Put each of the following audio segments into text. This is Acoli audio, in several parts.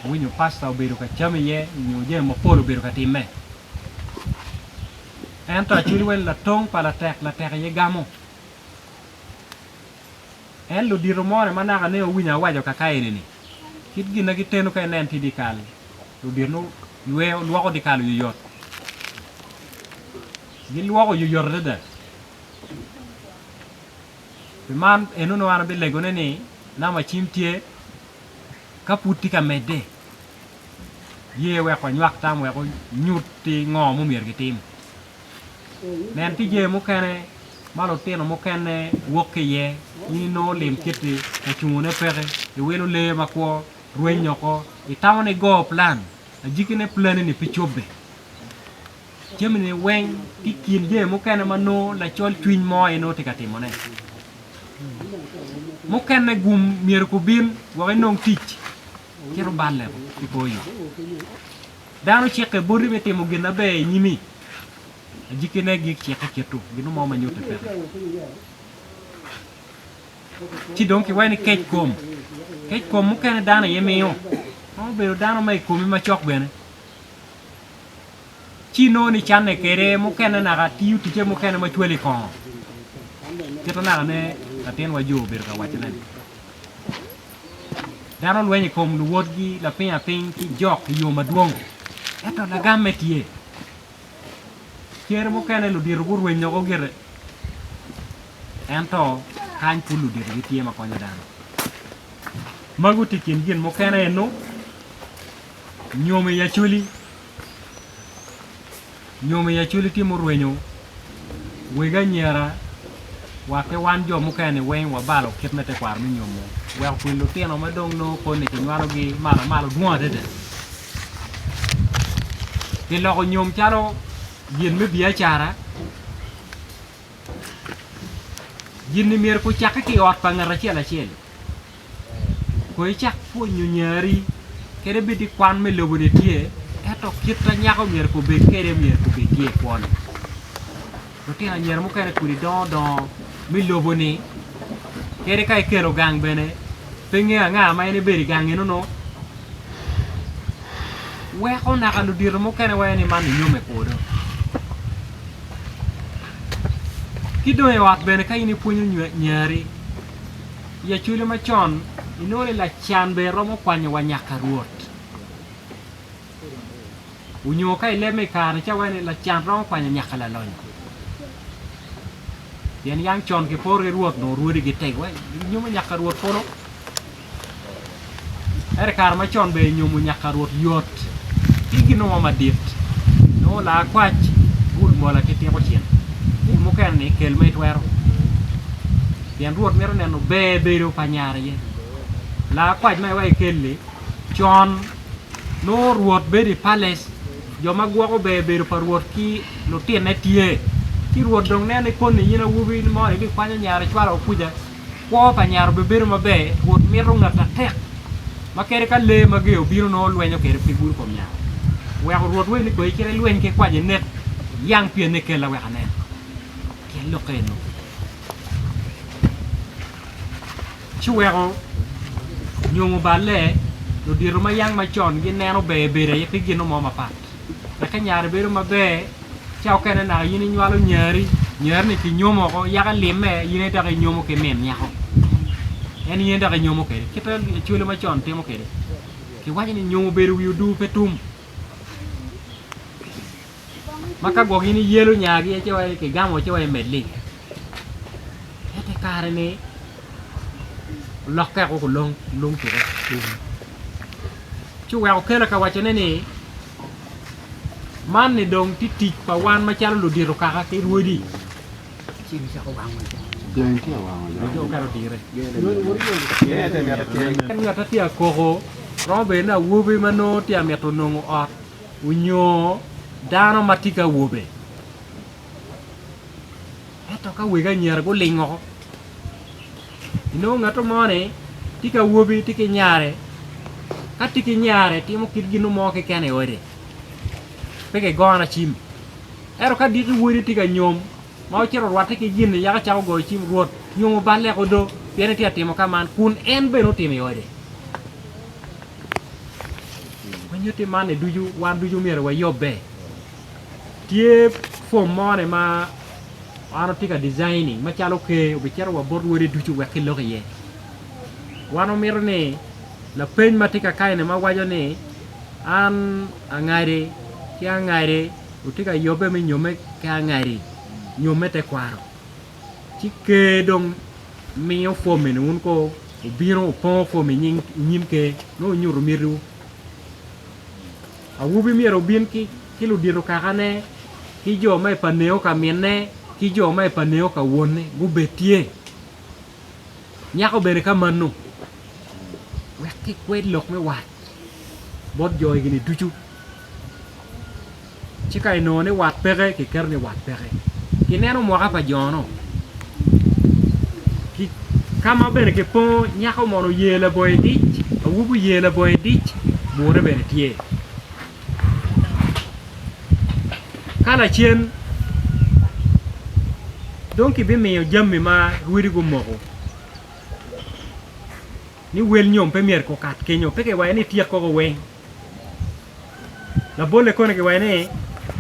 Awinyo pasta obedo ka cam iye nyo jami mapol obedo ka timme. Ento acwali wai latong pa latek, latek aye gamo. En ludito moni ma naka ne owinyo awaco kaka eni-ni, kit gin na giteno ka inen tye dyekal, ludito yweyo lwoko dyekal oyoyot. Gilwoko oyoyot adada. Pi man eno nongo an abilegone ni namba cim tye ka pud tye ka medde, ye wek wanywak tam wek onyutti ngo ma omyero gitim. Nen tye jami mukene ma lutino mukene wok ki iye, in inongo lim kiti ka cungone peke, iwilo lee makwo, rweny oko, itamo ni igo plan, ajikine plani-ni pe cobbe. Jami-ni weng tye i kin jami mukene ma nongo lacol cwiny mo aye nongo tye ka timone. Mukene gum myero kubin wek inong tic cit oballe i kor yo. Dano cikke boti me timo gin maber i nyimi, ajikkine gik cikke kitu gin mo ma nyutte peke. Ci dong kiwaco ni kec kom, kec kom mukene dano aye miyo, romo bedo dano ma i komi macok bene. Ci inongo ni canne kwede mukene naka tiyo ticce mukene ma cwali kongo. Kit naka ne latin wa jo obedo ka wacone ni dano lwenyo i kom luwotgi lapiny apiny ki jok i yo madwong ento lagamme tye. Cere mukene ludito gurwenyo woko gire ento kany pud ludito gitye ma konyo dano. Magu tye i kin gin mukene eno. Nyom i Acholi Nyom i Acholi tye murwenyo wegi anyira wa ki wan jo mukene ni weng wabalo kit me tekwaro me nyomo weko kwel lutino ma dong nongo koni kinywalogi malo amalo dwong adada. Kiloko nyom calo gin me biacara gin-ni myero gucakke ki i ot pa ngat acel acel. Kono icak pwonyo nyari, kadi bed ni kwan me lobo-ni tye, ento kit ma nyako myero obed kwede myero obed tye i kwone. Lutino anyira mukene kodi dongo dongo me lobo-ni, kadi ka ikelo gang bene pe ngeyo anga ma en ebedo i gang eno-nu, weko naka ludito mukene waco ni man inyome kwodo. Ki dong i ot bene ka in ipwonyo nyari, I Acholi macon, inongo ni lacan bene romo kwanyo wa nyaka Rwot. Onyo ka ileme i kare ca waco ni lacan romo kwanyo nyaka lalonyo. Pien yang con kiporo ki Rwot nongo rwodi gitego wa inyomo nyaka Rwot kono. Ento i kare macon bene nyomo nyaka Rwot yot ki gin mo madit. Nongo laa kwac gul mola ki tiko cin. Jami mukene ni kel ma itwero. Pien Rwot mito neno ber bedo pa nyare aye. Laa kwac ma iweko ikelli con nongo Rwot bedo i palace, jo ma gwoko ber bedo pa Rwot ki lutinne tye. Ci Rwot dong neno ni koni in awobi mo ibikwanyo nyare icwalo kuca. Kwo pa nyar obibedo maber, Rwot mito ngat atek ma kadi ka lee mager obino nongo lwenyo kwede pe gudo kom nyar. Weko Rwot wek ni kong icit ilweny ki kwac inek yang pyenne ikella wek anen. Tyen lokke eno. Ci weko nyom oballe, ludito ma yang macon gineno ber bedo aye pe gino mo mapat. Wek ka nyare bedo maber, Ca okene naka in inywalo nyari, nyari-ni kinyomo oko, yaka limme, in aye dok inyomo ki min nyako. En in aye dok inyomo kwede. Kit ma Acholi macon timo kwede. Kiwaco ni nyom obedo wi odur pe tum. Ma ka gwok in iyelo nyagi ci wa kigamo ci wa imed lim. Ento i kare-ni olokke woko lung lung tuke. Ci oweko kela ka wacone ni Man ni dong tye tic pa wan macalo ludito kaka ki rwodi. Ngat ma tye ka koko romo bedo ni awobi ma nongo tye ka mito nongo ot onyo dano ma tye ki awobe. Ento ka wegi anyira guling woko, inongo ngat mo ni tye ki awobi tye ki nyare, ka tye ki nyare timo kit gin mo keken i ode pe kigona cim. Ento ka diki wode tye ka nyom ma ocito orwatte ki gin-ni yaka cako goyo cim rwot nyom oballe ko do pien etye ka timo kaman kun en bene otimo i ode. nyutti man-ni ducu wan ducu myero wayobbe. Tye fom mo-ni ma an atye ka designing macalo ker obicito wa bot rwode ducu wek kilok iye. Wan wamito ni lapeny ma tye kakany-ni ma waco ni an angadi ki angadi wutye ka yobbe me nyomme ki angadi nyo me tekwaro ci ker dong miyo fom eni wun ko wubino wupongo fom i nyim ker nongo wunyuto mitiwu. Awobi myero obin ki ludito kakane ki jo ma i pa neo ka minne ki jo ma i pa neo ka wonne gubed tye. Nyako bene ka mano wek kikwed lok me wat bot jo egini ducu. Ci ka inongo ni wat peke, kiketo ni wat peke. Kineno mwaka pa jo-nu, ki ka ma bene kipongo nyako mono oye labongo idic, awobi oye labongo idic, bure bene tye. Ka lacen dong kibimiyo jami ma rwodi gumoko ni wel nyom pe myero kukat kenyo, pe kiwaco ni ityek koko weng. Labolle kono kiwaco ni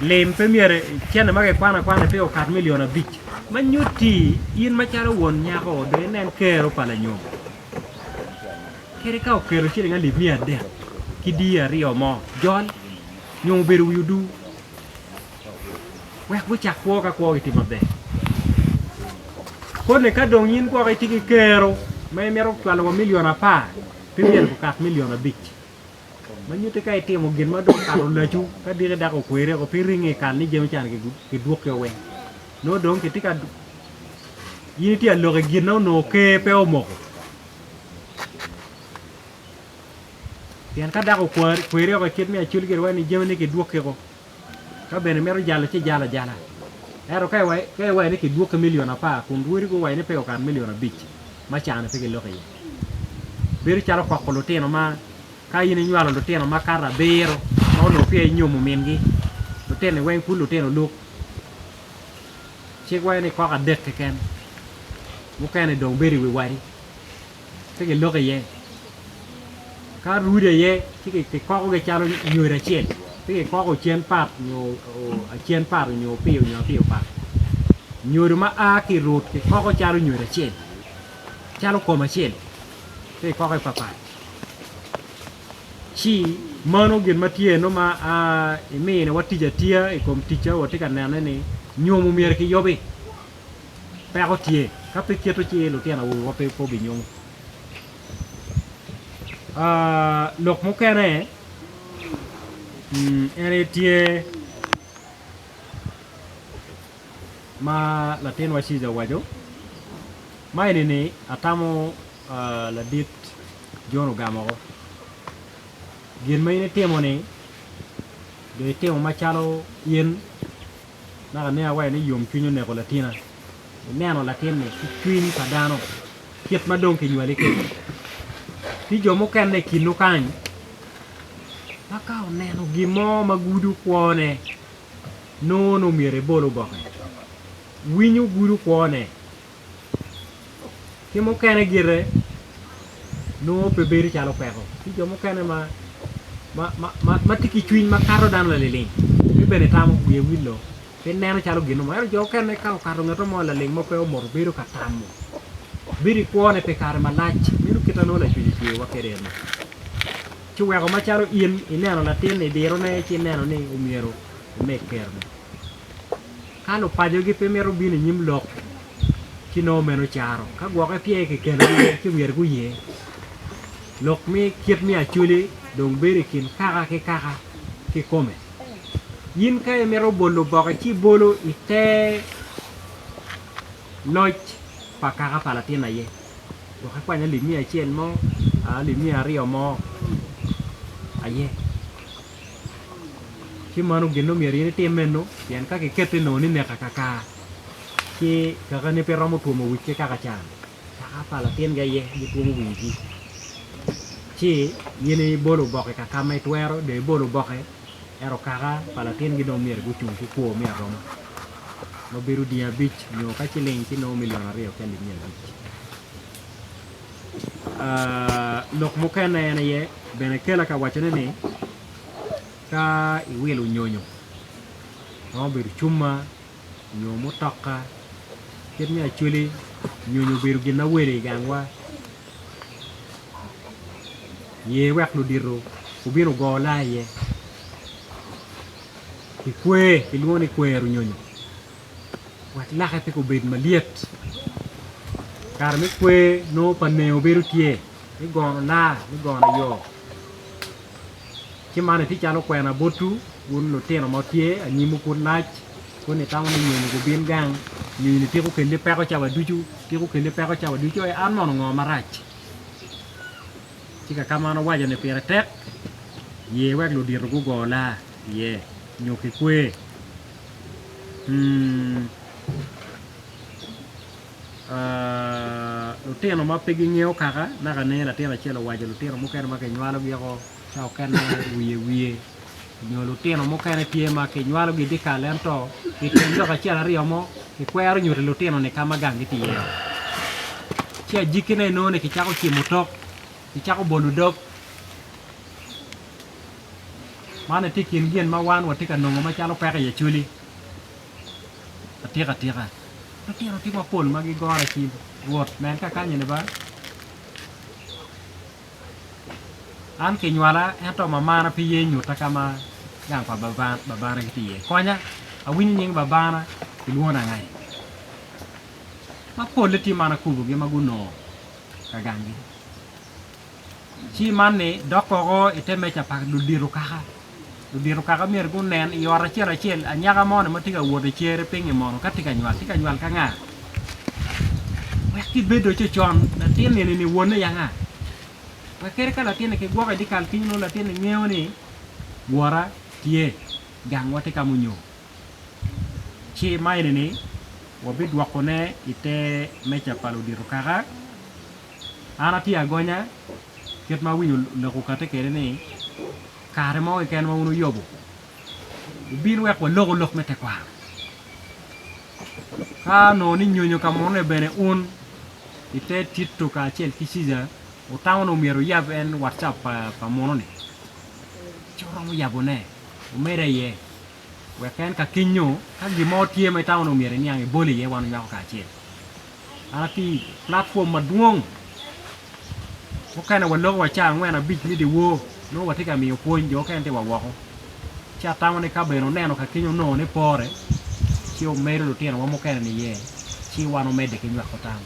lim pe myero cente ma kikwano akwana pe okat milion abic ma nyutti in macalo won nyako dong inen kero pa lanyom. Kadi ka okelo ciling alip miya adek ki diyo aryo mo jol nyo obedo wi odur wek gucak kwo ka kwogi tye maber. Koni ka dong in gwok itye ki kero ma imito cwalo wa milion apar pe myero gukat milion abic. Ma nyutti ka itimo gin ma dong okato lacu, ka diki dako okweri oko pe iringo i kal ni jami can kidwoki weng. Nongo dong kitye ka in itye ka lok i gin ma onongo ker pe omoko. Pien ka dako okweri oko i kit me acoli gire wai ni jami ni kidwoki oko. Ka bene imito jalo ci ijal ajala. Ento ka iwaco ni kidwoki milion apar kun rwodi guwaco ni pe okato milion abic ma cani pe giloko iye. Bedo calo koko lutino ma ka in inywalo lutino makato abiro ma onongo peya inyomo mingi, lutino-ni weng pud lutino luk. Cik waco ni koko adek keken, mukene dong bedo i wi wadi pe giloko iye. Ka rudi aye ci kikokogi calo nyodo acel, pe kikoko ocen pat nyo acen pat nyo opiyo nyo apiyo pat. Nyodo ma a ki i rut kikoko calo nyodo acel, calo kom acel, pe kikoke papat. Ci mano gin ma tye eno ma a iminiwa tic atiya i kom ticca watye ka nene ni nyom omyero kiyubi. Peko tye, ka pe kito ci lutino awobewa pe obinyomo. Lok mukene en aye tye ma latinwa Ciza owaco, ma eni-ni atamo ladit Jon ogamo woko. Gin ma in itimo-ni dong itimo macalo in naka ne awaco ni yomcwiny oneko latina. Ineno latin-ni ki cwiny pa dano kit ma dong kinywali kwede. Tye jo mukene i kinwu kany ma ka oneno gin mo ma gudo kwone nongo ni myero ebol oboke. Winyo gudo kwone ki mukene gire nongo pe bedo calo peko. Tye jo mukene ma tye ki cwiny makato dano laliling ki bene tamo wiye wil-lo. Pe neno calo gin mo. Ento jo okene ka okato ngat mo laling ma pe omoto bedo ka tamo. Bedo i kwone pi kare malac. Meno kit ma nongo Lacwec ocweyowa kwede eno. Ci oweko macalo in ineno latin i dirone ci ineno ni omyero imed kerone. Ka lupacogi pe mito bino i nyim lok ci nongo meno caro. Ka gwoke pye kikelogi ci myero guye. Lok me kit me acholi dong bedo i kin kaka ki kaka kikome. In ka imito bolo oboke ci ibolo i te loc pa kaka pa latin aye gwok ikwany alip miya acel mo alip miya aryo mo aye ci mano gin ma myero in itim meno pien ka kiketi nongo ni neka kakar ci kakani pe romo twomo wic ki kaka can. Kaka pa latingi aye gitwomo wigi. Ci in ibolo oboke ka ka ma itwero, dong ibolo oboke, ento kaka pa latingi dong myero gucung ki kwo me aroma ma bedo dyeng abic nyo ka ciling ci nongo milion aryo ki alip miya abic. Lok mukene en aye bene kela ka wacone ni. Ka iwilo nyonyo ma obedo cuma nyo mutoka kit me acholi nyonyo obedo gin ma welo i gangwa ye wek ludito obin ogo laa iye kikwer kilwongo ni kwero nyonyo wek lake pe obed malyet kare me kwer nongo pa neo bedo tye me gono laa me gono yo. Ci man etye calo kwena botwu, wun lutino ma wutye anyimwu pud lac, kun itamo ni nyonyo gubin gang, nyonyo-ni tiko kelli peko cawa ducu, tiko kelli peko cawa ducu, ee an mono ngo marac? Ci kaka ma an owaco ni pire tek, ye wek ludito gugo laa iye nyo kikwer. Hmm. Lutino ma pe gingeyo kaka naka ne latin acel owaco lutino mukene ma kinywalogi oko ca okene wiye wiye nyo lutino mukene tye ma kinywalogi i dyekal ento i tyen lok acel aryo mo kikwero nyuto lutino ni ka ma ganggi tye iye ci ajikkine inongo ni kicako cimo tok kicako bolo dog man aye tye i kin gin ma wan watye ka nongo macalo peko i Acholi. Atika tika, lutino tye mapol ma gigoro ci Rwot nen kakany eni ba. An kinywala ento mamana pe ye nyuta ka ma gang pa babana gitye iye. Konya, awinyo nying babana kilwongo ni anga-ni. Ma polle tye mana kubogi ma gunongo ka ganggi. Ci man ni dok koko i te meja pa ludito kaka. Ludito kaka myero gunen i ot acel acel anyaka moni ma tye ka wot i cere piny-ngi mono ka tye ka nywal, tye ka nywal ki anga? Wek kibedo cocon latin eni-ni wonne ya anga? Wek kadi ka latin-ni kigwoko i dyekal kenyo nongo latin-ni ngeyo ni wora tye, gangwa tye ka munyo. Ci ma eni-ni wabidwokone i te meja pa ludito kaka. An atye agonya kit ma awinyo lok okati kwede ni kare mo keken ma wun wuyobo wubin wek waloku lok me tekwaro. Ka onongo ni nyonyo ka munu-ni bene wun ite Tito kacel ki Cecar wutamo ni myero wuyab en WhatsApp pa munu-ni ci wuromo yabone wumede iye wek en ka kenyo ka gin mo tye ma itamo ni myero iniang ibol iye wan wunywako kacel. An atye i platform madwong mukene waloko wa caa angwen abic me dyewor nongo watye ka miyo pwony jo okene tye wa woko ci atamo ni ka bene oneno ka kenyo onongo ni pore ci omedo lutino wa mukene ni iye ci wan omedde ki nywako tam.